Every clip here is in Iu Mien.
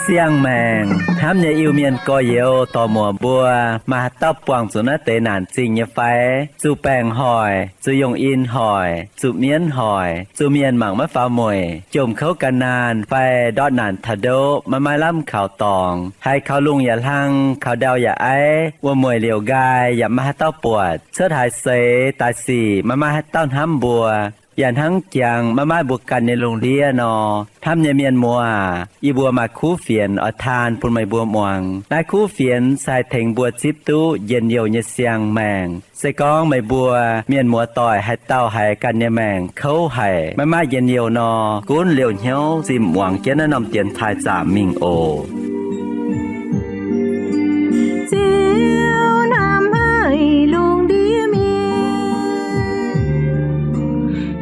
Siang-maengc hnamv nyei Iu-Mienh gorx-youz dorc-muoc mbuo, maaih haaix dauh buangh zuqc naaiv deix naanc zingh nyei fai? Zuqc baengc hoic, zuqc yongh in hoic, zuqc mienv hoic, zuqc mienh mangc maiv faaux mueic, jomc kouv gan naanh fai ndortv naanc taux ndoqv maiv maaih lamh kaux dorngx, haiz kaux lungh yaac hlang, kaux ndau yaac aiv, wuom-mueic liouc nqaai yaac maiv maaih haaix dauh buatc, cuotv haaix seix daaih sic maiv maaih haaix dauh hnamv mbuo, yaac hnangv jangx maiv maaih mbuo ganh nyei lungh ndiev nor, hnamv nyei mienh muoz aac, yie mbuo maaih kuv fienx oix taan bun meih mbuo muangx. Naaiv kuv fienx se haih tengx mbuo zipv duqv njien-youh nyei siang-maengc. Se gorngv meih mbuo mienh muoz-doic haaix dauh haiz ganh nyei maengc kouv haic, maiv maaih njien-youh nor, gunv liouh hnyouv zinh muangx jienv naaiv norm dienx taaih zaamc mingh oc. Ziouv hnamv haic lungh ndiev mienh,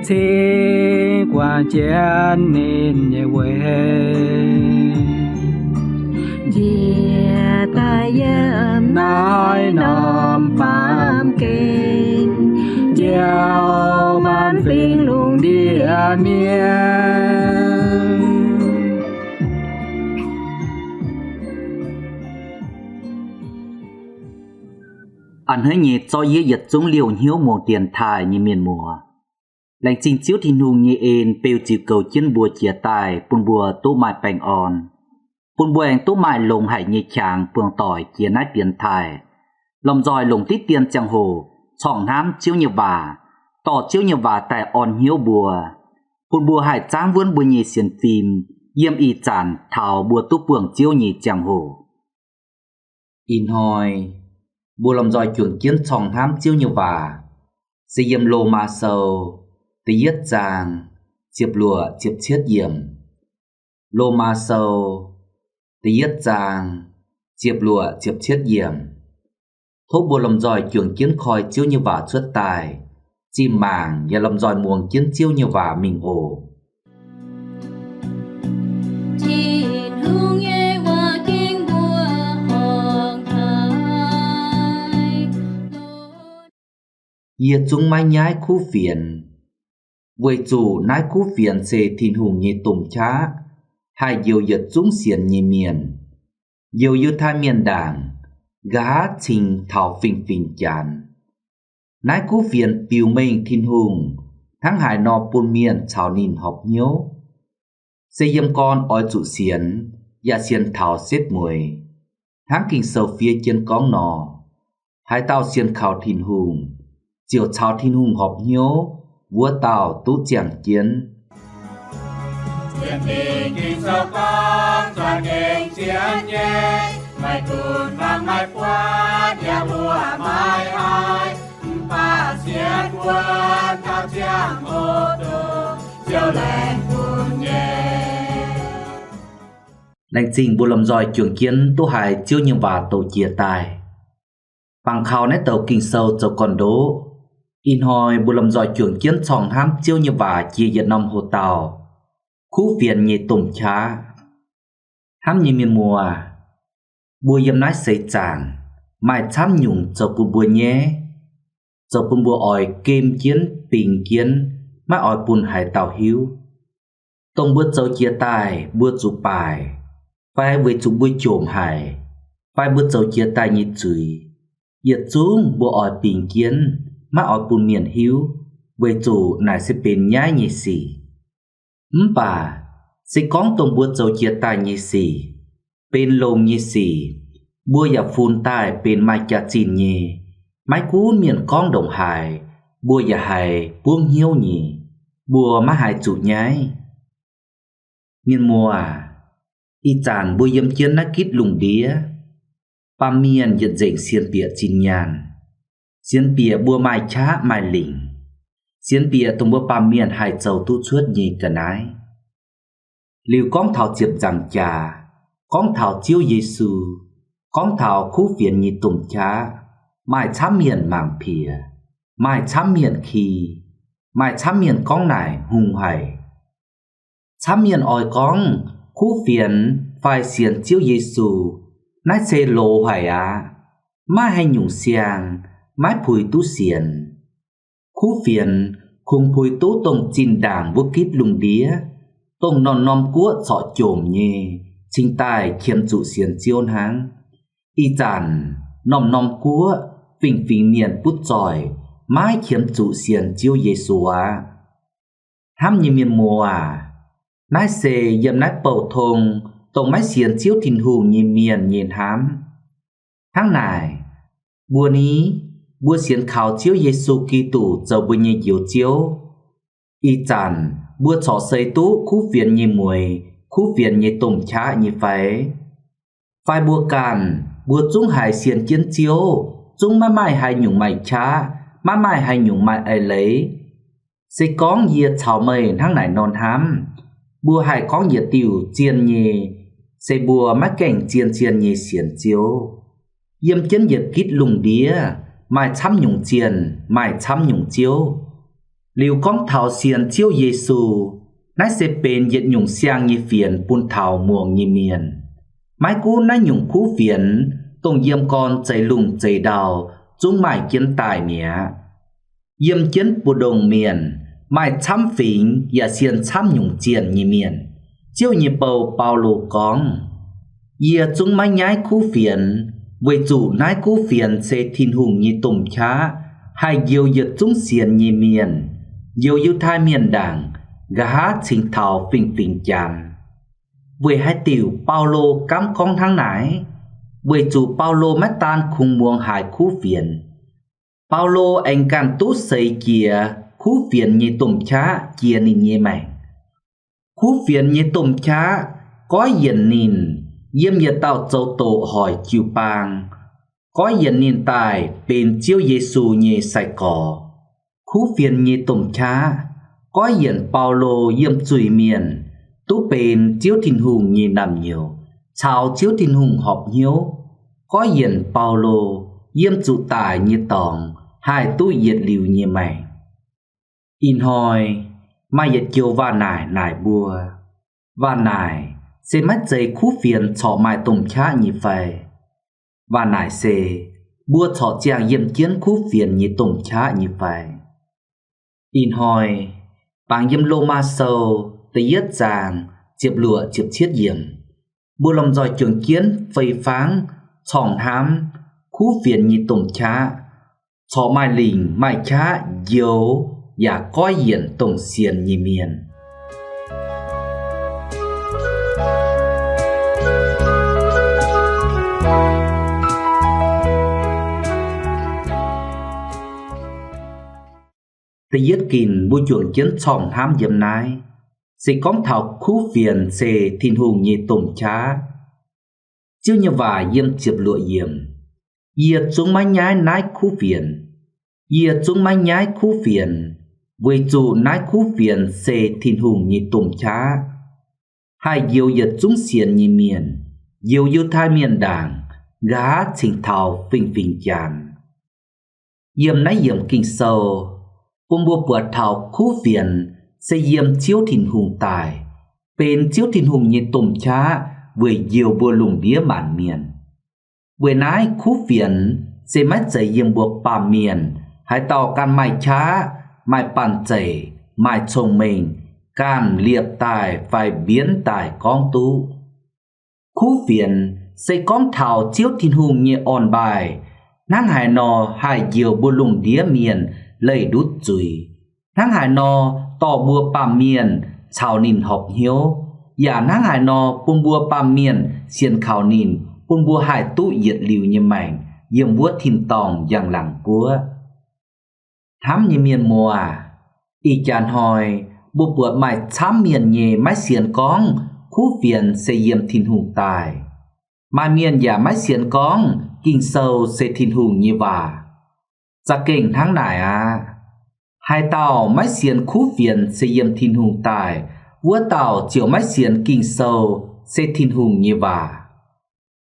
cingx guangc jienv ninh nyei weic, njiec daaih yiem naaiv norm baamh gen, njoux maanc fingx lungh ndiev mienh. A'hneiv nyei zorqv yie yietc zungv liouh hnyouv muangx dienx taaih nyei mienh muoz. Laengz zingh Ziouv Tin-Hungh nyei en beu ziux goux jienv mbuo jiex daaih bun mbuo duqv maaih baengh orn, bun mbuo aengx duqv maaih longx haic nyei qangx buangh doic jiex naaiv dienx taaih, lomh nzoih longc diqv dien ziangh hoc corngh hnamv Ziouv nyei waac, dorh Ziouv nyei waac daaih orn hnyouv mbuo, bun mbuo haih zaangv wuonv mbuo nyei sienx fim yiem ih zanc taux mbuo duqv buangh Ziouv nyei ziangh hoc. Ih hnoi mbuo lomh nzoih juangc jienv corngh hnamv Ziouv nyei waac se yiem Lomaa Sou da'yietv zaang ziepc luoqc ziepc cietv yiemc. Lomaa Sou da'yietv zaang ziepc luoqc ziepc cietv yiemc. Tov mbuo lomh nzoih juangc jienv koi Ziouv nyei waac cuotv daaih, zinh mangc yaac lomh nzoih muangx jienv Ziouv nyei waac mingh oc. Tin-Hungh nyei waac gengh mbuo horngc haic. Yie zungv maiv nyaiv kuv fienx, weic zuqc naaiv kuv fienx se Tin-Hungh nyei domh qaqv, haih njoux yietc zungv sienx nyei mienh, njoux Yiutai Mienh ndaangc, nqa'haav cingx taux fingx-fingx Janx. Naaiv kuv fienx biux mengh Tin-Hungh hnangv haaix nor bun mienh caux ninh horpc hnyouv. Se yiem gorn oix zuqc sienx, yaac sienx taux setv mueiz. Hnangv Ging-Sou fiev jienv gorngv nor, haaix dauh sienx kaux Tin-Hungh, ziouc caux Tin-Hungh horpc hnyouv, wuov dauh duqv ziangh jienv. Sienx Ging-Sou gorngv, za'gengh sienx nyei, maiv gunv fangx maiv buatc yaac mbuo maiv haih, mv baac sienx wuonv taux ziangh hoc dongh Ziouv laengz bun nyei. Laengz zingh mbuo lomh nzoih juangc jienv duqv haiz Ziouv nyei waac doqc jiex daaih. Bangc kaux naaiv douc Ging-Sou zoux gorn-ndoqv, ih hnoi mbuo lomh nzoih juangc jienv corngh hnamv Ziouv nyei waac jiex yietc norm hoc-dauh, kuv fienx nyei domh qaqv. Hnamv nyei mienh muoz, mbuo yiem naaiv seix zaangc maaih camv nyungc zoux bun mbuo nyaiv, zoux bun mbuo oix gem jienv bingx jienv, maiv oix bun haaix dauh hiuv. Dongh mbuo zoux jiex daaih mbuo zuqc baaic, fai weic zuqc mbuo jomc haic, fai mbuo zoux jiex daaih nyei zuiz, yietc zungv mbuo oix bingx jienv, maiv oix bun mienh hiuv, weic zuqc naaic se benx nyaiv nyei sic. Mv baac se gorngv dongh mbuo zoux jiex daaih nyei sic, benx longx nyei sic, mbuo yaac funx daaih benx maaih jaax-zinh nyei, maiv gunv mienh gorngv ndongc haaix, mbuo yaac haiz buangv hnyouv nyei, mbuo maiv haiz zuqc nyaiv. Mienh muoz aac, ih zanc mbuo yiem jienv naaiv gitv lungh ndiev, baamh mienh yietc nzengc sienx bieqc zinh nyaanh, sienx bieqc mbuo maaih qaqv maaih lingc, sienx bieqc dongh mbuo baamh mienh haih zoux duqv cuotv nyei ga'naaiv. Liuz gorngv taux ziepc nzaangc jaax, gorngv taux Ziouv Yesu, gorngv taux kuv fienx nyei domh qaqv, maaih camv mienh mangc piex, maaih camv mienh ki, maaih camv mienh gorngv naaic hungh haic. Camv mienh oix gorngv kuv fienx fai sienx Ziouv Yesu, naaiv se loz haic aqv. Maiv haaix nyungc siang maiv puix duqv sienx. Kuv fienx kungx puix duqv dongh zinh ndaangc mbuo gitv lungh ndiev, dongh norm-norm guoqv corc jomc nyei, cingx daaih qiemx zuqc sienx Ziouv hnangv. Ih zanc norm-norm guoqv fingx-fingx mienh butv zoih maiv qiemx zuqc sienx Ziouv Yesu aqv. Hnamv nyei mienh muoz aac, naaiv se yiem naaiv bouh tong dongh maiv sienx Ziouv Tin-Hungh nyei mienh nyei hnamv. Hnangv naaic, mbuo ni, mbuo sienx kaux Ziouv Yesu Giduc zoux mbuo nyei Njoux Ziouv. Ih zanc mbuo corc seix duqv kuv fienx nyei mueix, kuv fienx nyei domh qaqv nyei fai? Fai mbuo ganh, mbuo zungv haiz sienx jienv Ziouv, zungv maiv maaih haaix nyungc maaih qaqv, maiv maaih haaix nyungc maaih eix leiz? Se gorngv yie caux meih hnangv naaic nor hnamv, mbuo haih gorngv yietc diuc zien nyei, se mbuo maiv gaengh zien-zien nyei sienx Ziouv. Yiem jienv yietc gitv lungh ndiev maaih camv nyungc zienh, maaih camv nyungc ziouv. Liuz gorngv taux sienx Ziouv Yesu, naaiv se benx yietc nyungc siang nyei fienx bun taux muangx nyei mienh. Maiv gunv naaiv nyungc kuv fienx dongh yiem gorn zeix lungh zeix ndau zungv maaih jienv daaih mi'aqv. Yiem jienv mbu'ndongx mienh maaih camv fingx yaac sienx camv nyungc zienh nyei mienh. Ziouv nyei bou, Baulo gorngv, yie zungv maiv nyaiv kuv fienx, weic zuqc naaiv kuv fienx se Tin-Hungh nyei domh qaqv, haih njoux yietc zungv sienx nyei mienh, njoux Yiutai Mienh ndaangc, nqa'haav cingx taux fingx-fingx Janx. Weic haaix diuc Baulo gaamv gorngv hnangv naaic? Weic zuqc Baulo maiv daan kungx muangx haaix kuv fienx. Baulo aengx ganh duqv seix jiex kuv fienx nyei domh qaqv jiex ninh nyei maengc. Kuv fienx nyei domh qaqv goiv yienc ninh yiem yietc dauh zoux doqc hoic jiu-baang, goiv yienc ninh daaih benx Ziouv Yesu nyei sai-gorx. Kuv fienx nyei domh qaqv goiv yienc Baulo yiem zuiz-mienh duqv benx Ziouv Tin-Hungh nyei naamh nyouz, caux Ziouv Tin-Hungh horpc hnyouv, goiv yienc Baulo yiem zuqc daic nyei dorngx haih duqv yietc liuz nyei maengc. Ih hnoi maaih yietc joux waac naaic naaic mbuo. Waac naaic se maiv zeiz kuv fienx corc maaih domh qaqv nyei fai? Waac naaic se, mbuo corc ziangh yiem jienv kuv fienx nyei domh qaqv nyei fai? Ih hnoi bangc yiem Lomaa Sou da'yietv zaang ziepc luoqc ziepc cietv yiemc, mbuo lomh nzoih juangc jienv fei fangv corngh hnamv kuv fienx nyei domh qaqv corc maaih lingc maaih qaqv njoux yaac goiv yienc dongh sienx nyei mienh. Da'yietv ginc mbuo juangc jienv corngh hnamv yiem naaiv, se gorngv taux kuv fienx se Tin-Hungh nyei domh qaqv. Ziouv nyei waac yiem ziepc luoqc yiemc, yie zungv maiv nyaiv naaiv kuv fienx. Yie zungv maiv nyaiv kuv fienx, weic zuqc naaiv kuv fienx se Tin-Hungh nyei domh qaqv, haih njoux yietc zungv sienx nyei mienh, njoux Yiutai Mienh ndaangc, nqa'haav cingx taux fingx-fingx Janx. Yiem naaiv yiemc Ging-Sou bun mbuo buatc taux kuv fienx se yiem Ziouv Tin-Hungh daaih, benx Ziouv Tin-Hungh nyei domh qaqv weic njoux mbuo lungh ndiev maanc mienh. Weic naaiv kuv fienx se maiv zeiz yiem mbuo baamh mienh haaix dauh ganh maaih qaqv, maaih banh zeic, maaih cong-mengh, ganh liepc daaih fai mbienv daaih gorngv duqv. Kuv fienx se gorngv taux Ziouv Tin-Hungh nyei orn-mbaih hnangv haaix nor haih njoux mbuo lungh ndiev mienh leih ndutv zuiz, hnangv haaix nor dorh mbuo baamh mienh caux ninh horpc hnyouv, yaac hnangv haaix nor bun mbuo baamh mienh sienx kaux ninh, bun mbuo haih duqv yietc liuz nyei maengc yiem wuov tin-dorngh njang-laangc guoqv. Hnamv nyei mienh muoz, ih jaax hnoi mbuo buatc maaih camv mienh nyei maiv sienx gorngv kuv fienx se yiem Tin-Hungh daaih. Maaih mienh yaac maiv sienx gorngv Ging-Sou se Tin-Hungh nyei waac. Za'gengh hnangv naaic aqv. Haaix dauh maiv sienx kuv fienx se yiem Tin-Hungh daaih, wuov dauh ziouc maiv sienx Ging-Sou se Tin-Hungh nyei waac.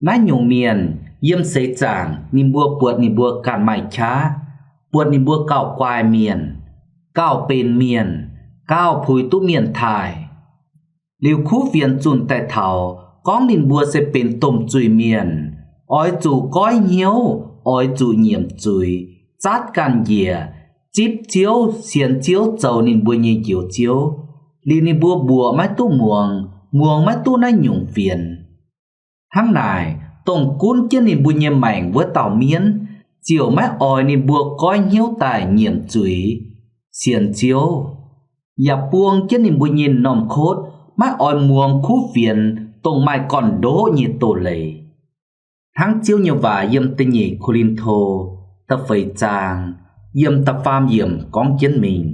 Naaiv nyungc mienh yiem seix zaangc ninh mbuo buatc ninh mbuo ganh maaih qaqv, buatc ninh mbuo gauh guai mienh, gauh benx mienh, gauh puix duqv mienh taaih. Liuz kuv fienx zunh daaih taux gorngv ninh mbuo se benx domh zuiz-mienh, oix zuqc goiv hnyouv, oix zuqc nyiemc zuiz, zatv ganh njiec, zipv Ziouv, sienx Ziouv zoux ninh mbuo nyei Njoux Ziouv, liuz ninh mbuo mbuoqc maiv duqv muangx, muangx maiv duqv naaiv nyungc fienx. Hnangv naaic, dongh gunv jienv ninh mbuo nyei maengc wuov dauh mienv ziouc maiv oix ninh mbuo goiv hnyouv daaih nyiemc zuiz, sienx Ziouv, yaac buang jienv ninh mbuo nyei m'normh kotv maiv oix muangx kuv fienx dongh maaih gorn-ndoqv nyei doz-leiz. Hnangv Ziouv nyei waac yiem da'nyeic Ko^lin^to da'feix zaang yiem da'faam yiemc gorngv jienv mingh,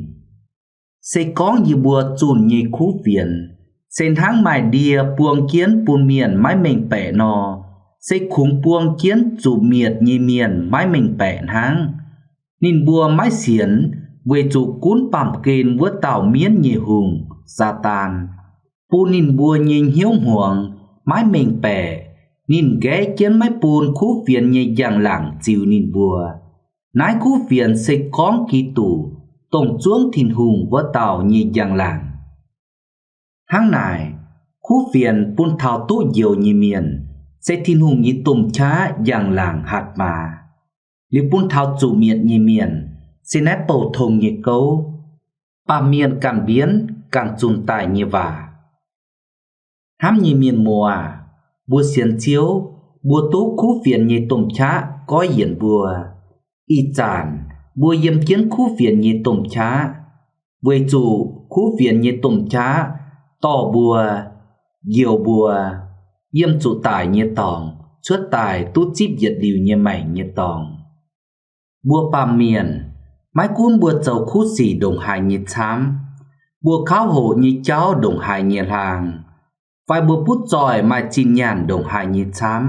se gorngv yie mbuo zunh nyei kuv fienx se hnangv maaih ndie buang jienv bun mienh maiv mengh baeqc nor, se kungx buang jienv zuqc mietc nyei mienh maiv mengh baeqc hnangv. Ninh mbuo maiv sienx weic zuqc gunv baamh gen wuov dauh mienv nyei hungh, Saadaan, bun ninh mbuo nyei hnyouv hmuangx maiv mengh baeqc. Ninh nqaeqv jienv maiv bun kuv fienx nyei njang-laangc ziux ninh mbuo. Naaiv kuv fienx se gorngv Giduc, dongh zuangv Tin-Hungh wuov dauh nyei njang-laangc. Hnangv naaic, kuv fienx bun taux duqv njoux nyei mienh, se Tin-Hungh nyei domh qaqv njang-laangc hatc maaz, liuz bun taux zuqc mietc nyei mienh, se naaiv bouh tong nyei gouv, baamh mienh ganh mbienv ganh zunh daaih nyei waac. Hnamv nyei mienh muoz, mbuo sienx Ziouv, mbuo duqv kuv fienx nyei domh qaqv goiv yienc mbuo. Ih zanc mbuo yiem jienv kuv fienx nyei domh qaqv, weic zuqc kuv fienx nyei domh qaqv dorh mbuo, njoux mbuo, yiem zuqc daic nyei dorngx cuotv daaih duqv zipv yietc liuz nyei maengc nyei dorngx. Mbuo baamh mienh, maiv gunv mbuo zoux kuv sic ndongc haaix nyei camv, mbuo kauv hoqc nyei jauv ndongc haaix nyei hlang, fai mbuo butv zoih maaih zinh nyaanh ndongc haaix nyei camv,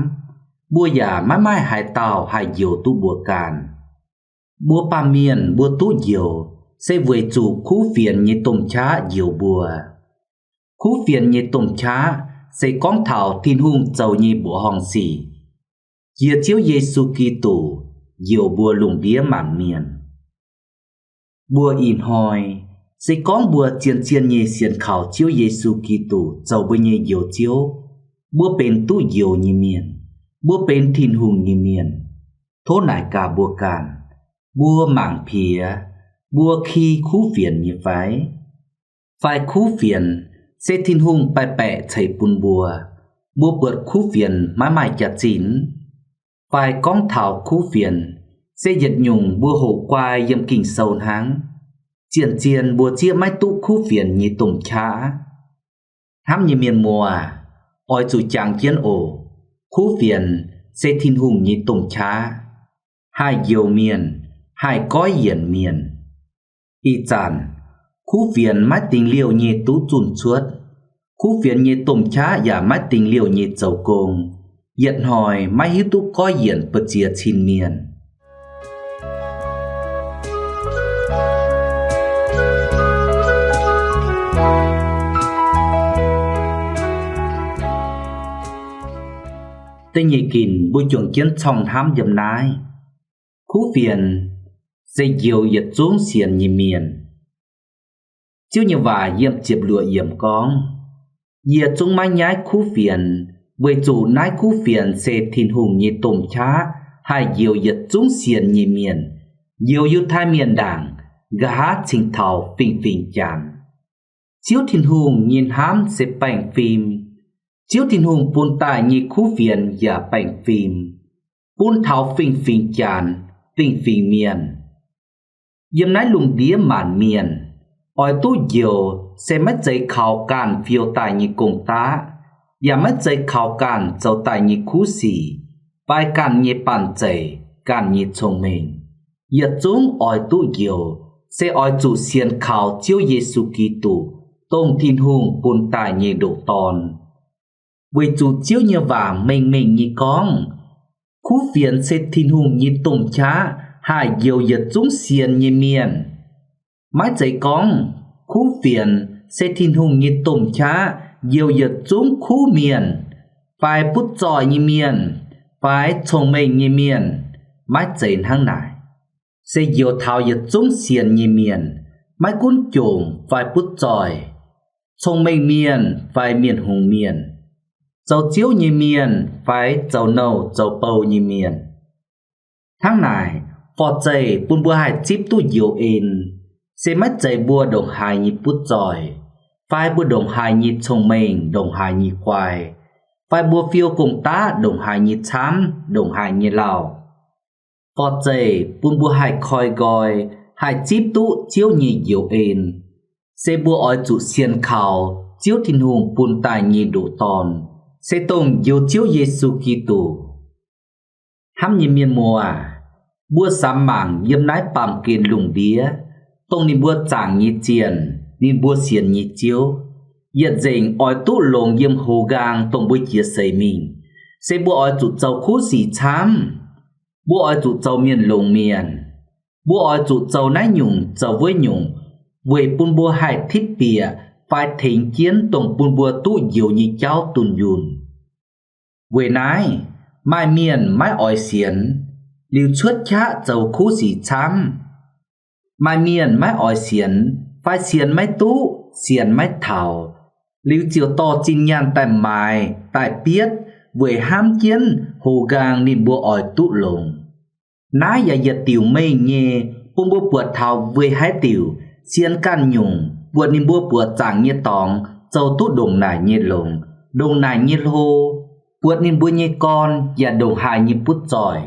mbuo yaac maiv maaih haaix dauh haih njoux duqv mbuo ganh. Mbuo baamh mienh mbuo duqv njoux se weic zuqc kuv fienx nyei domh qaqv njoux mbuo. Kuv fienx nyei domh qaqv se gorngv taux Tin-Hungh zoux nyei mbuoqc horngh sic, jiex Ziouv Yesu Giduc, njoux mbuo lungh ndiev maanc mienh. Mbuo ih hnoi, se gorngv mbuo zien-zien nyei sienx kaux Ziouv Yesu Giduc zoux mbuo nyei Njoux Ziouv, mbuo benx duqv njoux nyei mienh, mbuo benx Tin-Hungh nyei mienh. Tov naaic gaax mbuo ganh, mbuo mangc piex, mbuo ki kuv fienx nyei fai? Fai kuv fienx se Tin-Hungh baeqc baeqc ceix bun mbuo, mbuo buatc kuv fienx maiv maaih jaax-zinh? Fai gorngv taux kuv fienx, se yietc nyungc mbuo hoqc guai yiem Ging-Sou hnangv, zien-zien mbuo zieqv maiv duqv kuv fienx nyei domh qaqv? Hnamv nyei mienh muoz, oix zuqc jangx jienv oc. Kuv fienx se Tin-Hungh nyei domh qaqv, haih njoux mienh, haih goiv yienc mienh. Ih zanc, kuv fienx maiv dingx liouh nyei duqv zunh cuotv. Kuv fienx nyei domh qaqv yaac maiv dingx liouh nyei zoux gong. Yietc hnoi maiv hiuv duqv goiv yienc mbu'ziex cin mienh. Da'nyeic ginc mbuo juangc jienv corng hnamv yiem naaiv. Kuv fienx se njoux yietc zungv sienx nyei mienh. Ziouv nyei waac yiem ziepc luoqc yiemc gorngv, yie zungv maiv nyaiv kuv fienx, weic zuqc naaiv kuv fienx se Tin-Hungh nyei domh qaqv haih njoux yietc zungv sienx nyei mienh, njoux Yiutai Mienh ndaangc, nqa'haav cingx taux fingx-fingx Janx. Ziouv Tin-Hungh nyei hnamv se baengh fim. Ziouv Tin-Hungh bun daaih nyei kuv fienx yaac baengh fim, bun taux fingx-fingx Janx, fingx-fingx mienh. Yiem naaiv lungh ndiev maanc mienh, oix duqv njoux se maiv zeiz kaux ganh fiou daaih nyei gong-daqv, yaac maiv zeiz kaux ganh zoux daaih nyei kuv sic, fai ganh nyei banh zeic, ganh nyei cong-mengh. Yietc zungv oix duqv njoux se oix zuqc sienx kaux Ziouv Yesu Giduc, dongh Tin-Hungh bun daaih nyei ndoqc Dorn. Weic zuqc Ziouv nyei waac mengh mengh nyei gorngv, kuv fienx se Tin-Hungh nyei domh qaqv haih njoux yietc zungv sienx nyei mienh. Maiv zeiz gorngv kuv fienx se Tin-Hungh nyei domh qaqv njoux yietc zungv kuv mienh, fai butv zoih nyei mienh, fai cong-mengh nyei mienh. Maiv zeiz hnangv naaic. Se njoux taux yietc zungv sienx nyei mienh, maiv gunv jomc fai butv zoih, cong-mengh mienh fai mienh hngongx mienh. zoux Ziouv nyei mienh fai zoux nouh zoux bou nyei mienh. Hnangv naaic, forv-zeih bun mbuo haih zipv duqv njoux en, se maiv zeiz mbuo ndongc haaix nyei butv zoih, fai mbuo ndongc haaix nyei cong-mengh, ndongc haaix nyei guai, fai mbuo fiou gong-daqv ndongc haaix nyei camv, ndongc haaix nyei lauh. Forv-zeih bun mbuo haih koi nqoi, haih zipv duqv Ziouv nyei njoux en, se mbuo oix zuqc sienx kaux Ziouv Tin-Hungh bun daaih nyei ndoqc Dorn, se dongh Njoux Ziouv Yesu Giduc. Hnamv nyei mienh muoz, mbuo samx mangc yiem naaiv baamh gen lungh ndiev, dongh ninh mbuo zaangc nyei zienh, ninh mbuo sienx nyei Ziouv, yietc nzengc oix duqv longx yiem hoz nqaang dongh mbuo jiex seix mingh, se mbuo oix zuqc zoux kuv sic camv. Mbuo oix zuqc zoux mienh longx mienh. Mbuo oix zuqc zoux naaiv nyungc zoux wuov nyungc, weic bun mbuo haih tipv bieqc fai tengx jienv dongh bun mbuo duqv njoux nyei jauv dunh yunh. Weic naaiv, maaih mienh maiv oix sienx, liuz cuotv qaqv zoux kuv sic camv. Maaih mienh maiv oix sienx fai sienx maiv duqv, sienx maiv taux, liuz ziouc dorh zinh nyaanh daaih maaiz daaih bietv weic hnamv jienv hoz nqaang ninh mbuo oix duqv longx. Naaiv yaac yietc diuc mengh nyei bun mbuo buatc taux weic haaix diuc sienx ganh nyungc buatc ninh mbuo buoqc zaangc nyei dorngx zoux duqv ndongc naaic nyei longx, ndongc naaic nyei hlo, buatc ninh mbuo nyei gorn yaac ndongc haaix nyei butv zoih.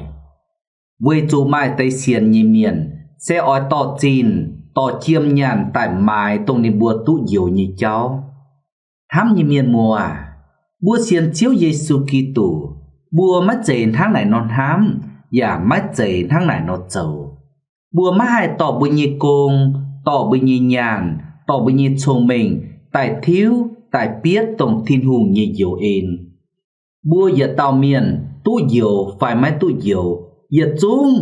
Weic zuqc maaih deix sienx nyei mienh se oix dorh zinh, dorh jiem nyaanh daaih maaiz dongh ninh mbuo duqv njoux nyei jauv. Hnamv nyei mienh muoz, mbuo sienx Ziouv Yesu Giduc, mbuo maiv zeiz hnangv naaic nor hnamv, yaac maiv zeiz hnangv naaic nor zoux. Mbuo maiv haih dorh mbuo nyei gong, dorh mbuo nyei nyaanh, dorh mbuo nyei cong-mengh daaih tiuv daaih bietv dongh Tin-Hungh nyei njoux en. Mbuo yietc dauh mienh duqv njoux fai maiv duqv njoux, yietc zungv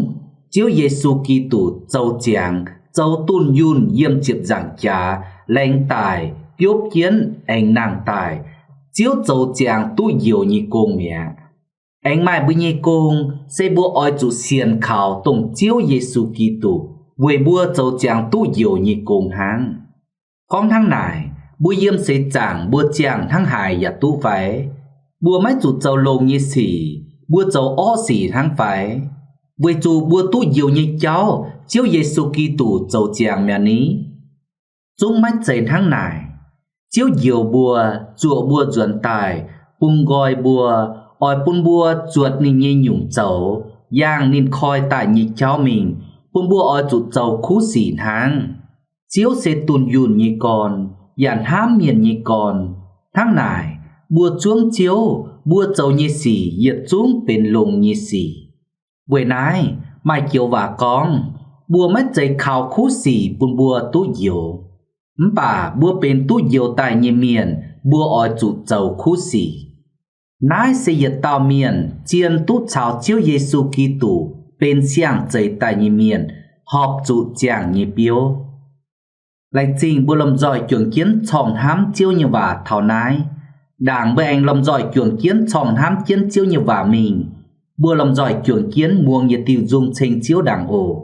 Ziouv Yesu Giduc zoux ziangx, zoux dunh yunh yiem ziepc nzaangc jaax laengz daic, biopv jienv, aengx nangh daaih. Ziouv zoux ziangx duqv njoux nyei gong mi'aqv. Aengx maaih mbuo nyei gong se mbuo oix zuqc sienx kaux dongh Ziouv Yesu Giduc weic mbuo zoux ziangx duqv njoux nyei gong hnangv. Gorngv hnangv naaic, mbuo yiem seix zaangc mbuo ziangh hnangv haaix yaac duqv fai? Mbuo maiv zuqc zoux longx nyei sic, mbuo zoux orqv sic hnangv fai? Weic zuqc mbuo duqv njoux nyei jauv Ziouv Yesu Giduc zoux ziangx mi'aqv ni. Zungv maiv zeiz hnangv naaic. Ziouv njoux mbuo, zuoqc mbuo nzuonx daaih, bungx nqoi mbuo, oix bun mbuo zuotc ninh nyei nyungc zoux, yangh ninh koi daaih nyei jauv mingh, bun mbuo oix zuqc zoux kuv sic hnangv. Ziouv se dunh yunh nyei gorn, yaac hnamv mienh nyei gorn. Hnangv naaic, mbuo zuangv Ziouv, mbuo zoux nyei sic yietc zungv benx longx nyei sic. Weic naaiv maaih joux waac gorngv, mbuo maiv zeiz kaux kuv sic bun mbuo duqv njoux. Mv baac mbuo benx duqv njoux daaih nyei mienh, mbuo oix zuqc zoux kuv sic. Naaiv se yietc dauh mienh zien duqv caux Ziouv Yesu Giduc benx siang-zeix daaih nyei mienh horpc zuqc ziangh nyei biouv. Laengz zingh mbuo lomh nzoih juangc jienv corngh hnamv Ziouv nyei waac taux naaiv. Ndaangc mbuo aengx lomh nzoih juangc jienv corngh hnamv jienv Ziouv nyei waac mingh, mbuo lomh nzoih juangc jienv muangx yietc diuh nzung ceng Ziouv ndaangc oc.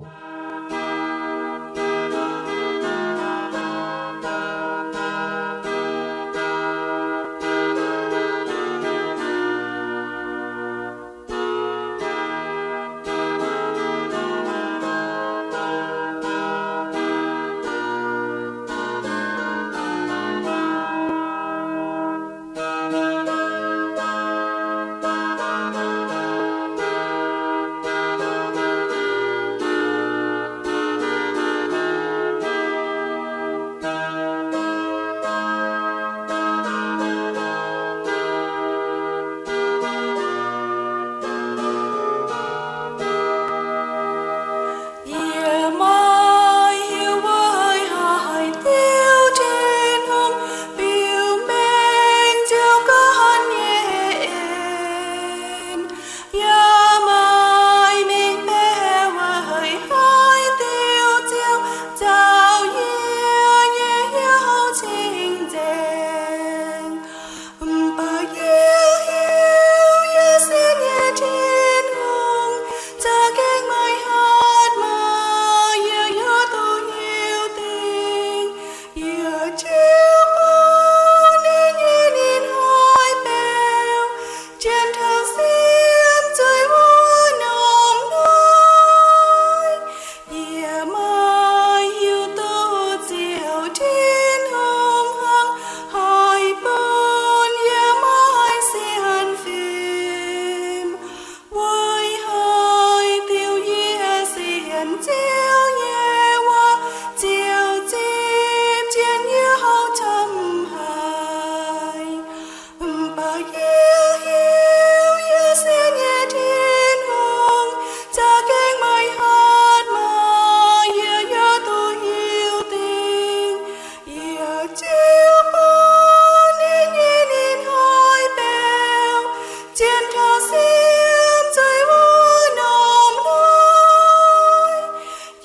Taux siemv zuiz wuov norm hnoi,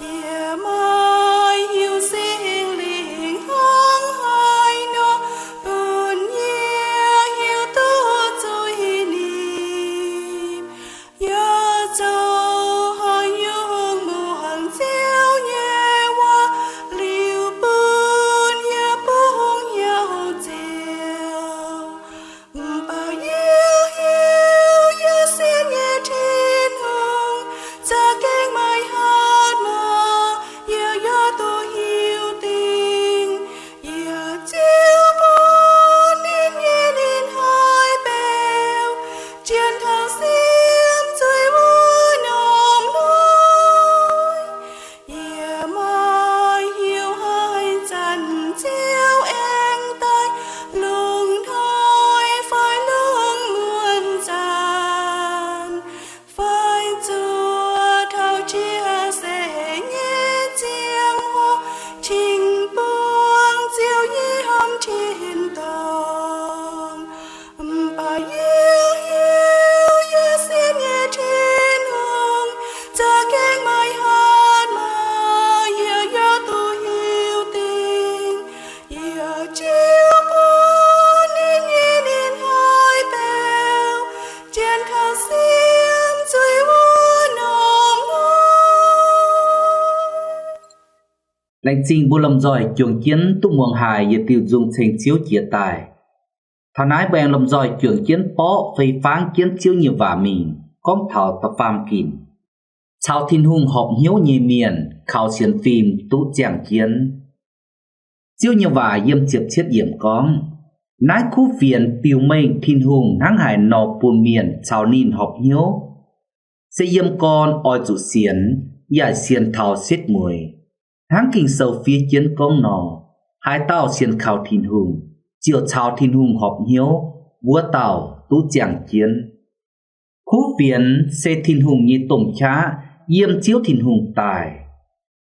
yie maiv hiuv Singx Lingh hnangv haaix nor bun yie hiuv duqv zuiz-nipc. Yaac zoux haaix nyungc muangx Ziouv nyei waac liuz bun yie bungx hnyouv ziouc. Mv baac yie hiuv yie sienx nyei Tin-Hungh za'gengh maaih hatc maaz, yie yaac duqv hiuv dingc. Yie ziouc bun ninh nyei ninh-haaix beuv zien taux siemv zuiz wuov norm hnoi. Yie maiv hiuv haaix zanc Ziouv aengx daaih, lungh hnoi fai lungh muonz zanc, fai zuov taux jiex seix nyei ziangh hoc, cingx buangh Ziouv yiem tin-dorngh. Mv baac yie hiuv yie sienx nyei Tin-Hungh za'gengh maaih hatc maaz, yie yaac duqv hiuv dingc. Yie ziouc bun ninh nyei ninh-haaix beuv zien taux siemv zuiz wuov norm hnoi. Laengz zingh mbuo lomh nzoih juangc jienv duqv muangx haic yietc diuh nzung ceng Ziouv jiex daaih. Taux naaiv mbuo aengx lomh nzoih juangc jienv borqv fei fangv jienv Ziouv nyei waac mingh gorngv taux da'faam ginc. Caux Tin-Hungh horpc hnyouv nyei mienh kaux sienx fim duqv ziangh jienv. Ziouv nyei waac yiem ziepc cietv yiemc gorngv, naaiv kuv fienx biux mengh Tin-Hungh hnangv haaix nor bun mienh caux ninh horpc hnyouv, se yiem gorn oix zuqc sienx, yaac sienx taux setv mueiz. Hnangv Ging-Sou fiev jienv gorngv nor, haaix dauh sienx kaux Tin-Hungh, ziouc caux Tin-Hungh horpc hnyouv, wuov dauh duqv ziangh jienv. Kuv fienx se Tin-Hungh nyei domh qaqv yiem Ziouv Tin-Hungh daaih,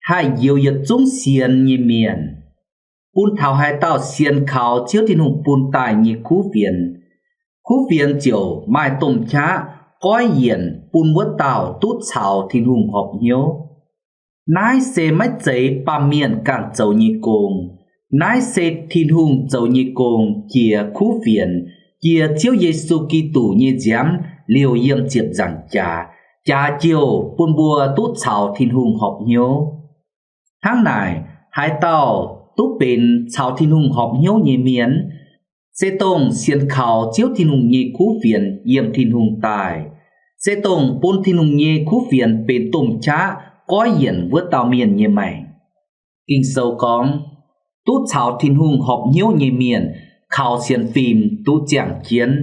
haih njoux yietc zungv sienx nyei mienh. Bun taux haaix dauh sienx kaux Ziouv Tin-Hungh bun daaih nyei kuv fienx, kuv fienx ziouc maaih domh qaqv goiv yienc bun wuov dauh duqv caux Tin-Hungh horpc hnyouv. Naaiv se maiv zeiz baamh mienh ganh zoux nyei gong. Naaiv se Tin-Hungh zoux nyei gong jiex kuv fienx, jiex Ziouv Yesu Giduc nyei nziaamv liouh yiem ziepc nzaangc jaax, jaax jiouh bun mbuo duqv caux Tin-Hungh horpc hnyouv. Hnangv naaic, haaix dauh duqv benx caux Tin-Hungh horpc hnyouv nyei mienh, se dongh sienx kaux Ziouv Tin-Hungh nyei kuv fienx yiem Tin-Hungh daaih, se dongh bun Tin-Hungh nyei kuv fienx benx domh qaqv goiv yienc wuov dauh mienh nyei maengc. Ging-Sou gorngv, duqv caux Tin-Hungh horpc hnyouv nyei mienh kaux sienx fim duqv ziangh jienv.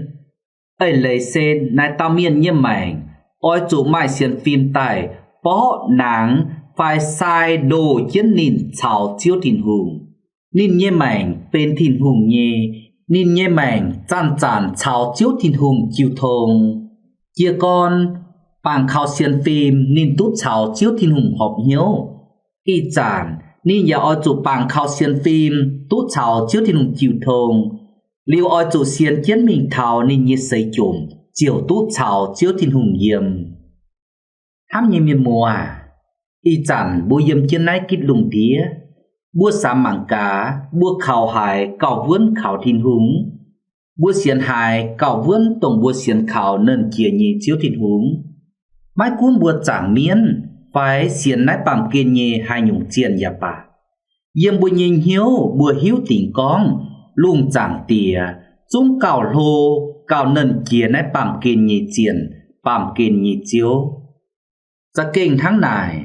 Eix leiz se naaic dauh mienh nyei maengc oix zuqc maaih sienx fim daaih borqv nangx fai sai ndoh jienv ninh caux Ziouv Tin-Hungh. Ninh nyei maengc benx Tin-Hungh nyei. Ninh nyei maengc zanc-zanc caux Ziouv Tin-Hungh jiu tong. Jiez gorn bangc kaux sienx fim ninh duqv caux Ziouv Tin-Hungh horpc hnyouv. Ih zanc ninh yaac oix zuqc bangc kaux sienx fim duqv caux Ziouv Tin-Hungh jiu tong, liuz oix zuqc sienx jienv mingh taux ninh nyei seix jomc ziouc duqv caux Ziouv Tin-Hungh yiem. Hnamv nyei mienh muoz, ih zanc mbuo yiem jienv naaiv gitv lungh ndiev, mbuo samx mangc gaax, mbuo kaux haaix gauh wuonv kaux Tin-Hungh? Mbuo sienx haaix gauh wuonv dongh mbuo sienx kaux Nernh Jiex nyei Ziouv Tin-Hungh? Maiv gunv mbuo zaangc mienv fai sienx naaiv baamh gen nyei haaix nyungc zienh yaac baac, yiem mbuo nyei hnyouv mbuo hiuv dingc gorngv lungh zaangc Diex zungv gauh hlo, gauh nernh jiex naaiv baamh gen nyei zienh, baamh gen nyei ziouv. Za'gengh hnangv naaic,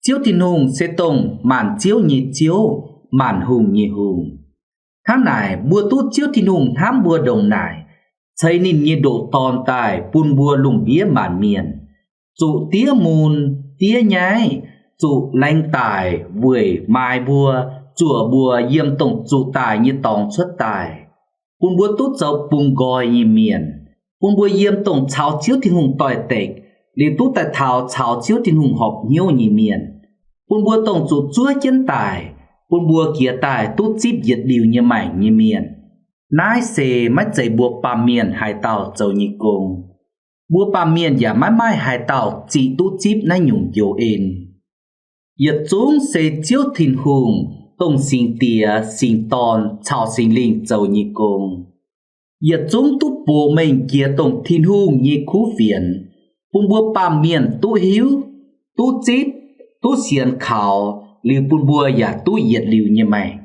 Ziouv Tin-Hungh se dongh maanc ziouv nyei Ziouv, maanc hungh nyei Hungh. Hnangv naaic, mbuo duqv Ziouv Tin-Hungh hnamv mbuo ndongc naaic, ceix ninh nyei ndoqc Dorn daaih bun mbuo lungh ndiev maanc mienh, zuqc diev mun, diev nyaiv, zuqc laengz daic weic maaiz mbuo, zuoqc mbuo yiem dongh zuqc daic nyei dorngx cuotv daaih, bun mbuo duqv zoux bungx nqoi nyei mienh, bun mbuo yiem dongh caux Ziouv Tin-Hungh doix-dekc, liuz duqv daaih taux caux Ziouv Tin-Hungh horpc hnyouv nyei mienh, bun mbuo dongh zuqc zuov jienv daaih, bun mbuo jiex daaih duqv zipv yietc liuz nyei maengc nyei mienh. Naaiv se maiv zeiz mbuo baamh mienh haaix dauh zoux nyei gong. Mbuo baamh mienh yaac maiv maaih haaix dauh ziqc duqv zipv naaiv nyungc njoux en. Yietc zungv se Ziouv Tin-Hungh, dongh Singx Diex, Singx Dorn caux Singx Lingh zoux nyei gong. Yietc zungv duqv box mengh jiex dongh Tin-Hungh nyei kuv fienx, bun mbuo baamh mienh duqv hiuv, duqv zipv, duqv sienx kaux, liuz bun mbuo yaac duqv yietc liuz nyei maengc.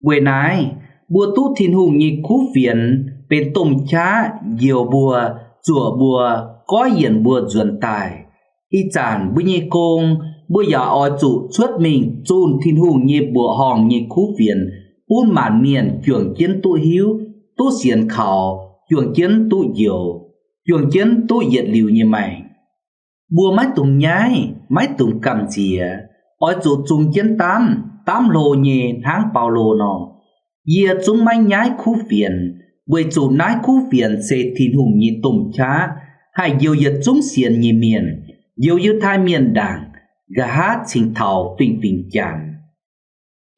Weic naaiv, mbuo duqv Tin-Hungh nyei kuv fienx benx domh qaqv njoux mbuo, zuoqc mbuo, goiv yienc mbuo nzuonx daaih. Ih zanc mbuo nyei gong, mbuo yaac oix zuqc cuotv mingh zunh Tin-Hungh nyei mbuoqc horngh nyei kuv fienx bun maanc mienh juangc jienv duqv hiuv, duqv sienx kaux, juangc jienv duqv njoux, juangc jienv duqv yietc liuz nyei maengc. Mbuo maiv dungx nyaiv, maiv dungx gamh nziex, oix zuqc zung jienv daamv, daamv hlo nyei hnangv Baulo nor. Yie zungv maiv nyaiv kuv fienx, weic zuqc naaiv kuv fienx se Tin-Hungh nyei domh qaqv, haih njoux yietc zungv sienx nyei mienh, njoux Yiutai Mienh ndaangc, nqa'haav cingx taux fingx-fingx Janx.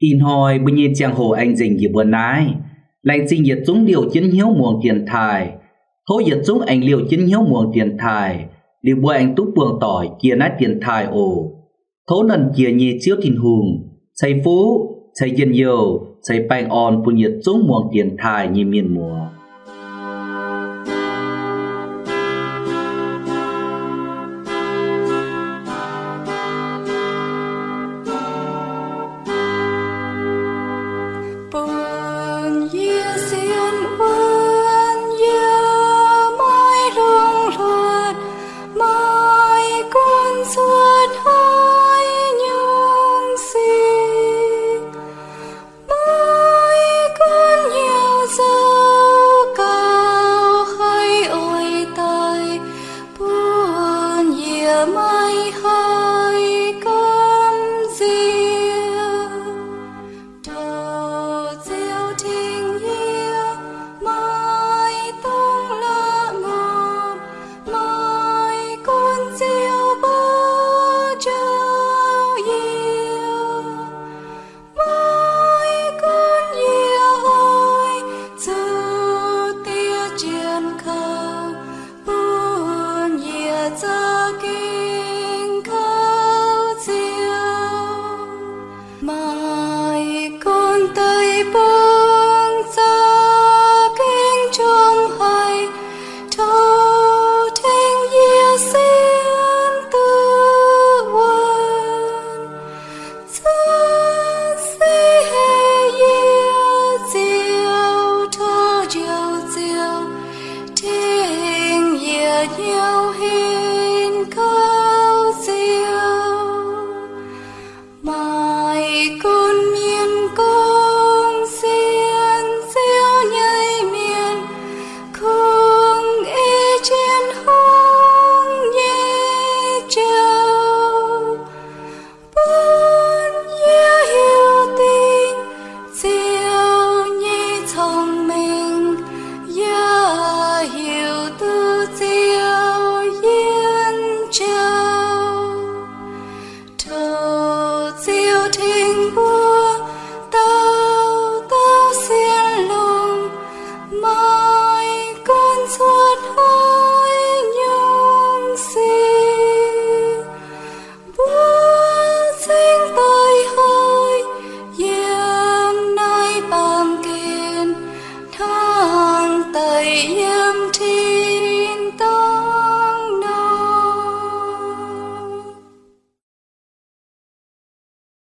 Ih hnoi mbuo nyei ziangh hoc aengx nzengc njiec mbuo naaiv. Laengz zingh yietc zungv liouh jienv hnyouv muangx dienx taaih. Tov yietc zungv aengx liouh jienv hnyouv muangx dienx taaih, liuz mbuo aengx duqv buangh doic jiex naaiv dienx taaih oc. Tov Nernh Jiex nyei Ziouv Tin-Hungh ceix fuqv, ceix njien-youh, ceix baengh orn bun yietc zungv muangx dienx taaih nyei mienh muoz. Bun yie sienx wuonv, yie maiv hlongx hluotv, maiv gunv cuotv haaix nyungc sic, maiv gunv hnyouv zoux gauh haih oix daaih, bun yie maiv haih gamh nziex. Tov Ziouv tengx yie, maiv dungx la'maah, maiv gunv Ziouv mbuo njoux yie, maiv gunv yie oix zuqc diev jienv kouv, bun yie za'gengh kouv Ziouv. Maiv gunv deic-bung za'gengh njongc haic, tov tengx yie sienx duqv wuonv. Cuotv seix heh yie Ziouv, tov Njoux Ziouv tengx yie hnyouv